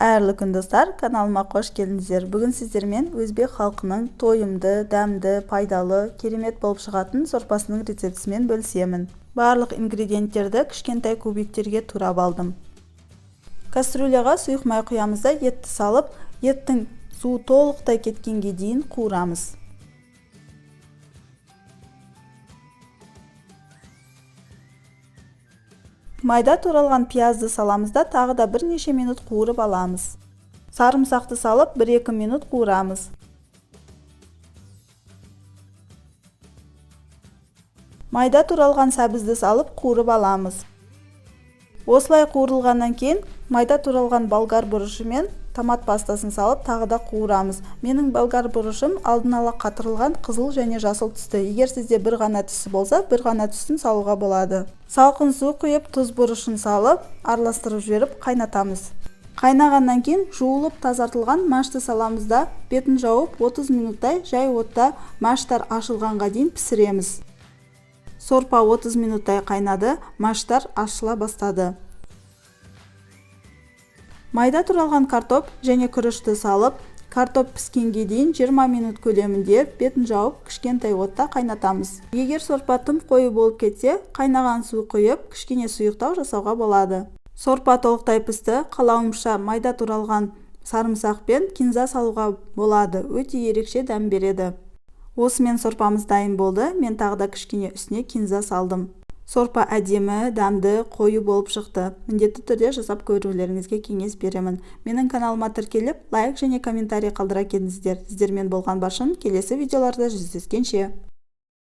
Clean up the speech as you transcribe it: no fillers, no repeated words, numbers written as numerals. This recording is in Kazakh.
Қайырлы күн, достар! Каналыма қош келдіңіздер! Бүгін сіздермен өзбек халқының тойымды, дәмді, пайдалы, керемет болып шығатын сорпасының рецептісімен бөлісемін. Барлық ингредиенттерді кішкентай кубиктерге турап алдым. Кастрюляға сұйық май құямыз да, етті салып, еттің суы толықтай кеткенге дейін қуырамыз. Майда туралған пиязды саламыз да, тағы да бірнеше минут қуырып аламыз. Сарымсақты салып, 1-2 минут қуырамыз. Майда туралған сәбізді салып, қуырып аламыз. Осылай қуырылғаннан кейін майда туралған болгар бұрышы мен томат пастасын салып, тағы да қуырамыз. Менің болгар бұрышым алдын ала қатырылған қызыл және жасыл түсті. Егер сізде бір ғана түсі болса, бір ғана түсін салуға болады. Салқын су құйып, тұз бұрышын салып, араластырып жіберіп қайнатамыз. Қайнағаннан кейін жуылып тазартылған машты саламыз да, бетін жауып 30 минуттай жай отта маштар ашылғанға дейін пісіреміз. Сорпа 30 минуттай қайнады, маштар ашыла бастады. Майда туралған картоп және күрішті салып, картоп піскенге дейін 20 минут көлемінде бетін жауып, кішкентай отта қайнатамыз. Егер сорпа тым қою болып кетсе, қайнаған су құйып, кішкене сұйықтау жасауға болады. Сорпа толықтай пісті, қалауымша майда туралған сарымсақ пен кинза салуға болады, өте ерекше дәм береді. Осымен сорпамыз дайын болды, мен тағы да кішкене үстіне кинза салдым. Сорпа әдемі, дәмді, қою болып шықты. Міндетті түрде жасап көрулеріңізге кеңес беремін. Менің каналыма тіркеліп, лайк және комментарий қалдыра кетіңіздер. Сіздермен болған Баршын, келесі видеоларда жүздескенше.